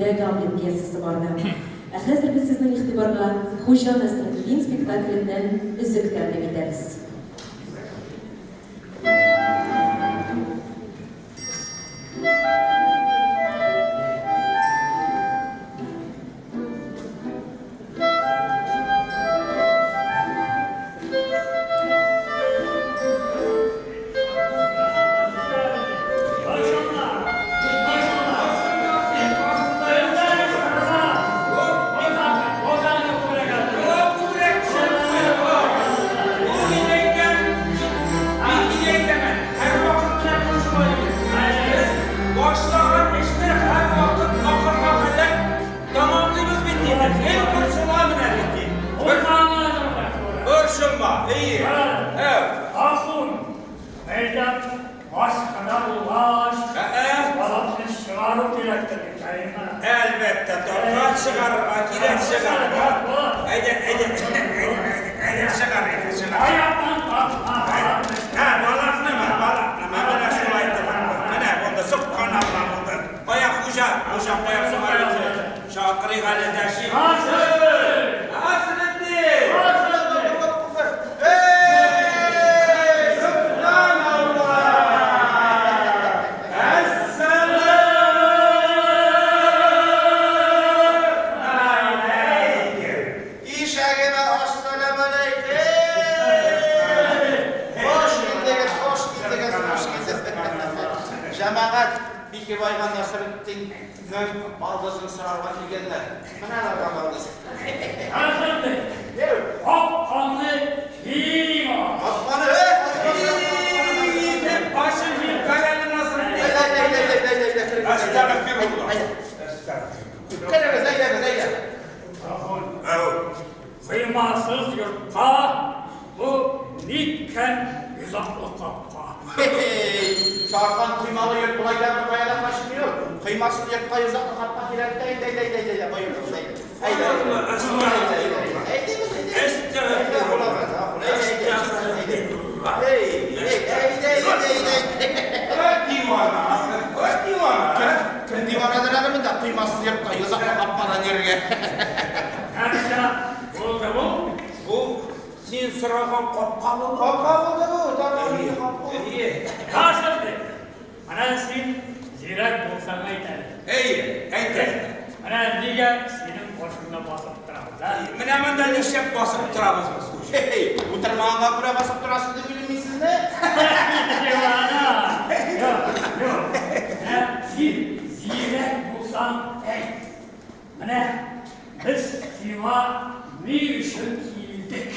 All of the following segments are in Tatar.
Гамлет пьесасы барды. Ә хәзер без сезнең игътибарга Хуҗа Насретдин спектакленнән өзек тәкъдим итәбез. Башлаган эшне һәрвакыт ахырга кадәр Тәмамлыйбыз бит инде. Гел борчыла менә бит. Борчылма. Әйе. Әү. Ахун, мәйдан баш кына булгач, баламны чыгару кирәктер бит, әйеме? Әлбәттә, тархан чыгарырга кирәк чыгарырга. Әйдә, әйдә, әйдә, әйдә, чыгар, әйдә, чыгар. Аяктан тартма, баламны. Ә, балакнымы, балакнымы, менә шулай итеп. Менә булды, собханалла булды. Кая хуҗа? Хуҗа кая соң әле? Чакырыйк әле дәшик. Насретдин! Эй, сөбханалла! Әссәләмү Ишәгемә ассәламәләйкем! Хош килдегез, хош килдегез, хош килдегез. Җәмәгать, Бикебайга Насретдиннең балдызын сорарга килгәннәр. Менә аларга балдыз. Әфәнде, капканы киң ач. Капканы, эй, капканы! Итеп башын җыеп кая әле Насретдин? Әйдә, әйдә, әйдә, әйдә, әйдә, әйдә, керегез. Әстәгъфирулла. Әйдә. Әстәгъфирулла. Керегез, әйдәгез, әйдә. Ахун, Әү. коймасыз йортка Бу ниткән йозаклы капка? Хе-хей! Саркан коймалы йорт болай да беркая да качмый ул. Коймасыз йортка йозаклы капка кирәк тә инде, әйдә, әйдә, әйдә, әйдә, боерыгыз, әйдә. Әйдә, әйдә. Әйдә, әйдә, әйдә. Әйдәгез, әйдә. Әстәгъфирулла. Әстәгъфирулла. Эй, эй, әйдә, әйдә, әйдә, әйдә. Ой, дивана. Ой, дивана. Кем диванадыр әле монда коймасыз йортка йозаклы капкадан йөрергә. Нәрсә булды бу? Бу Син сораган капка булды. Капка булды бу, тагын нинди капка? Әйе. Насретдин, менә син зирәк булсаң әйт әле. Әйе, әйт әле. Менә нигә синең башыңда басып торабыз, ә? Менә монда нишләп басып торабыз без, хуҗа? Хе-хе, утырмаганга күрә басып торасыз дип уйлыйм мин сезне. Дивана! Юк, юк. Менә син зирәк булсаң әйт. Менә без сиңа ни өчен килдек?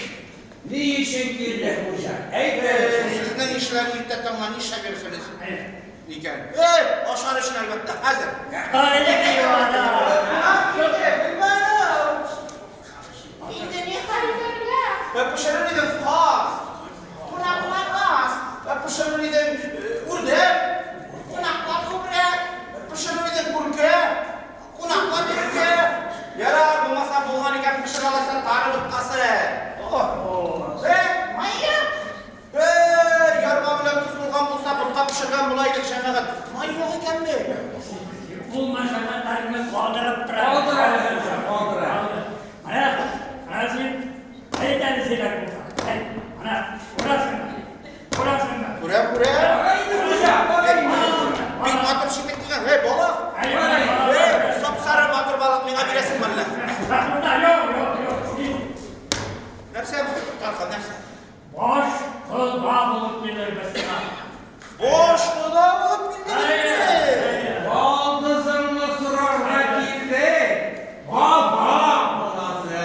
Ни өчен килдек, хуҗа? Әйт әле. Сезнең ишләр иртә таңнан нишләп йөрсегез икән? Эй, ашар өчен, әлбәттә, хәзер. Ай, дивана! Инде ни хәл итәргә? Пешерер идем каз. Кунаклар аз. Пешерер идем үрдәк. Кунаклар күбрәк. Пешерер идем күркә. Кунаклар бирергә. Ярар, булмаса булган икән, пешерә алайса тары боткасы. Э, мае? Э, ярма белән тоз булган булса, ботка пешергән була идек, җәмәгать. Май юк икәнме? Ул мәшәкатьләрне калдырып тора. Калдыр әле, Хәмзә, калдыр әле. Менә, менә син әйт әле сирәк булса. Әйт, менә, күрәсеңме? Күрәсеңме? Күрәм, күрәм. Кара инде, хуҗа, кара инде. Бик матур читек кигән. Эй, балык. Эй, сап-сары матур балык миңа бирәсеңме әллә? Юк, юк, юк, син. Нәрсә бу? Тархан, нәрсә? Баш кода булып килербез сиңа. Баш кода булып килдегезме? Балдызыңны сорарга килдек. Баба буласы.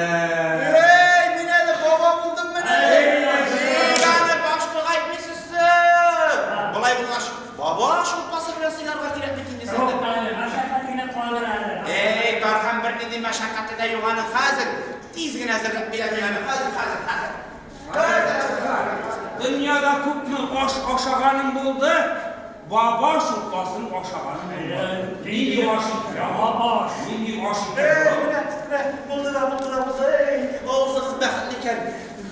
Эй, мин әле баба булдыммыни? Нигә аны башка әйтмисез соң? Болай булгач, баба шулпасы белән сыйларга кирәк бит инде сезне. Юк әле, мәшәкатеңне калдыр әле. Эй, Тархан, бернинди мәшәкате дә юк аны хәзер. Тиз генә әзерләп бирәм мин аны. Хәзер, хәзер, хәзер. Дөньяда күпме аш ашаганым булды, баба шулпасын ашаганым булмады. Нинди аш икән? Яңа аш. Нинди аш икән? Эй, менә, менә, булды да, булды да, булды. Эй, авызыгыз бәхетле икән.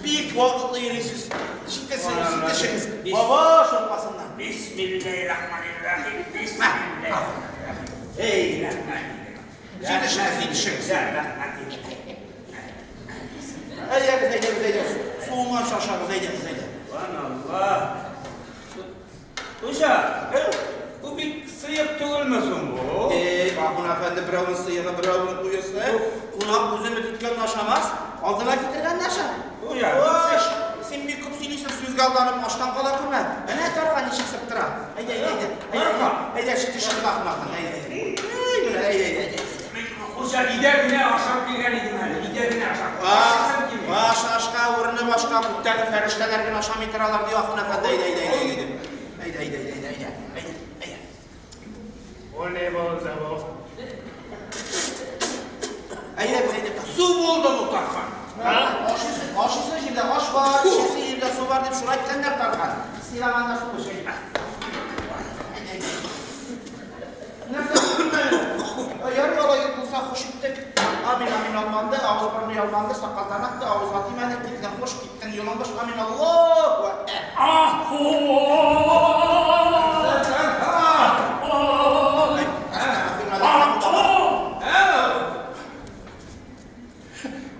Бик вакытлы йөрисез. Җитесез, җитешегез. Баба шулпасыннан. Бисмилләһир-рахманир-рахим. Бисмилләһир-рахманир-рахим. Эй, рахманир. Җитешегез, җитешегез. Я, рәхмәт инде. Әйдәгез, әйдәгез, әйдәгез. Суынганчы ашагыз, әйдәгез, әйдә. Ван Алла. Хуҗа, бу бик сыек түгелме соң бу? Эй, Ахун әфәнде, берәүнең сыегы, берәүнең куесы. Кунак үзе өмет иткәнне ашамас, алдына китергәнне ашар. Хуҗа, Хуш, син бик күп сөйлисең, сүзгә алданып, аштан кала күрмә. Әнә Тархан ничек сыптыра. Әйдә, әйдә, әйдә. Әйдә, әйдә, җитешегез, Ахун әфәнде, әйдә, әйдә. Әй, менә, әйдә, әйдә, әйдә. Хуҗа, өйдә генә ашап килгән идем әле, өйдә генә ашап. Ашыйсым килми. Баш ашка, урыны башка, күктәге фәрештәләр генә ашамый торалар, ди Ахун әфәнде. Әйдә, әйдә, әйдә, әйдә. Әйдә, әйдә, әйдә, әйдә, әйдә, әйдә. Бу ни булды бу? Әйдә, әйдә. Су булды бу, Тархан. Ашыйсы, ашыйсы җирдә аш бар, эчәсе җирдә су бар дип шулай әйткәннәр, Тархан. Сыйлаганда су эч, әйдә. Нәрсә күрмәдең? Ярый алай булса, хуш иттек. Амин, амин, алманды, авыз борыны ялманды, сакалдан акты, авызга тимәде, килдең хуш, киттең юлың буш, амин, Аллаһу әкбәр.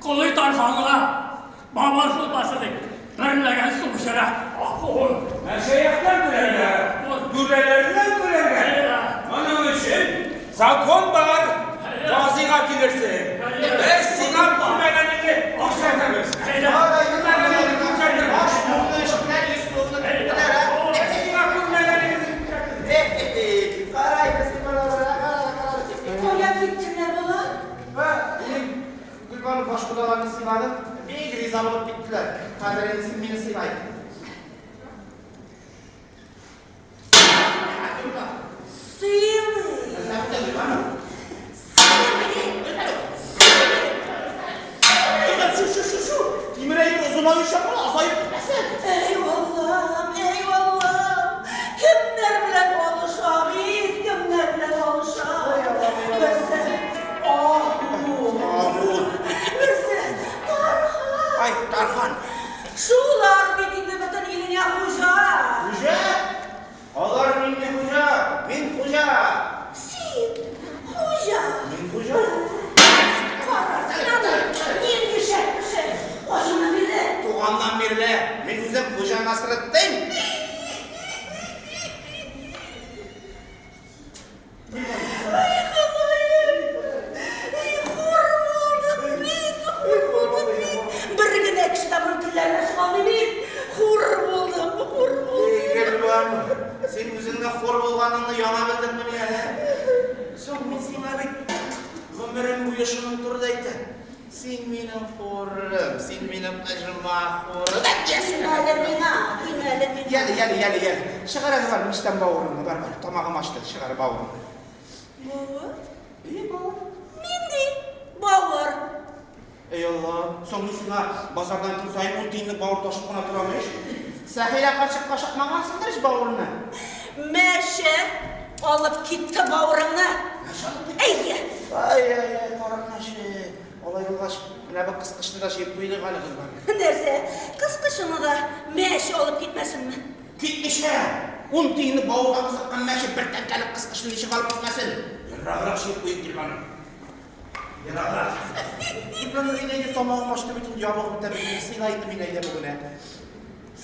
Колый Тарханга баба шулпасы дип бер ләгән су эчерә. Мәшәехтән көләргә, түрәләрдән көләргә. Моның өчен закон бар. Казыйга килерсең. Без сиңа күрмәгәнеңне күрсәтәбез. Күрмәгәнеңне күрсәтәбез. Аш суны эчтеләр, йөз суны түктеләр, ә? Без сиңа күрмәгәнеңне күрсәтәбез. Карай, кара, кара. Кая киттеләр болар? Һә, мин Гөлбану баш кодаларны сыйладым, бик риза булып киттеләр. Хәзер инде син мине сыйлай. Сыйлыйм. Нәрсә Гөлбану? Шу, шу, шу, шу. Тимер әйбер озынаю чакыр, азаеп китмәсен. Эй, Аллам, эй, Аллам! Кемнәр белән алыша бит, кемнәр белән алыша? Берсе Ахун, Ахун. берсе Тархан. Ай, Тархан. Шулар бит инде бөтен илеңә хуҗа. Хуҗа? Алар мине хуҗа, мин хуҗа. Син хуҗа. Мин хуҗа. Кара син аны, нинди шәп кеше. Кайчаннан бирле? Туганнан бирле мин үзем Хуҗа Насретдин. Ай, Ходаем! Эй, хур булдым мин, хур булдым мин. Бер генә кеше дә моның телләренә чыга алмый мин. Хур булдым, хур булдым. Эй, Гөлбану, син үзеңнең хур булганыңны яңа белдеңмени әле? Соң мин сиңа бит гомерем буе шуның турында әйтәм. Син минем хурым, син минем оҗмах хурым. Тимә әле миңа, тимә әле миңа. Яле, яле, яле, яле. Чыгар әле бар, мичтән бавырыңны, бар, бар. Тамагым ачты, чыгар бавырыңны. Бавыр? Ие, бавыр. Нинди бавыр? Эй Алла, соң мин сиңа базардан көн саен 10 тиенлек бавыр ташып кына торам ич. Сәхилә карчык ашатмагансыңдыр ич бавырны. Мәче алып китте бавырыңны. Әйе. Ай, ай, ай, карак мәче. Алай булгач, менә бу кыскычны да җыеп куйдык әле кызлар. Нәрсә, кыскычыңны да мәче алып китмәсенме? Китмичә! 10 тиенлек бавырга кызыккан мәче бер тәңкәлек кыскычны ничек алып китмәсен? Ераграк җыеп куйыйк, Гөлбану. Ераграк. Гөлбану, әйдә, әйдә, тамагым ачты бит инде, ябыгып бетә бит инде. Сыйла инде мине, әйдә бүген, ә.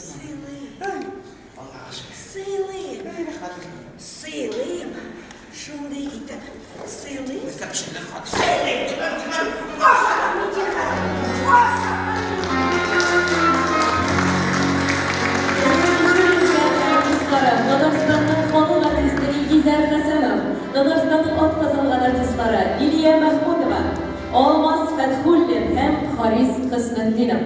Сыйлыйм. Аллага шөкер. Сыйлыйм. Әй, рәхмәт. Сыйлыйм. Шундый итеп сыйлыйм. Нәрсә пешердең, хатын? Сыйлыйм. Ашатам мин сине хәзер. Ашатам. Артистлары, Татарстанның халык артисты Илгизәр Хәсәнов, Татарстанның атказанган артистлары Лилия Мәхмүтова, Алмаз Фәтхуллин һәм Харис Хөснетдинов.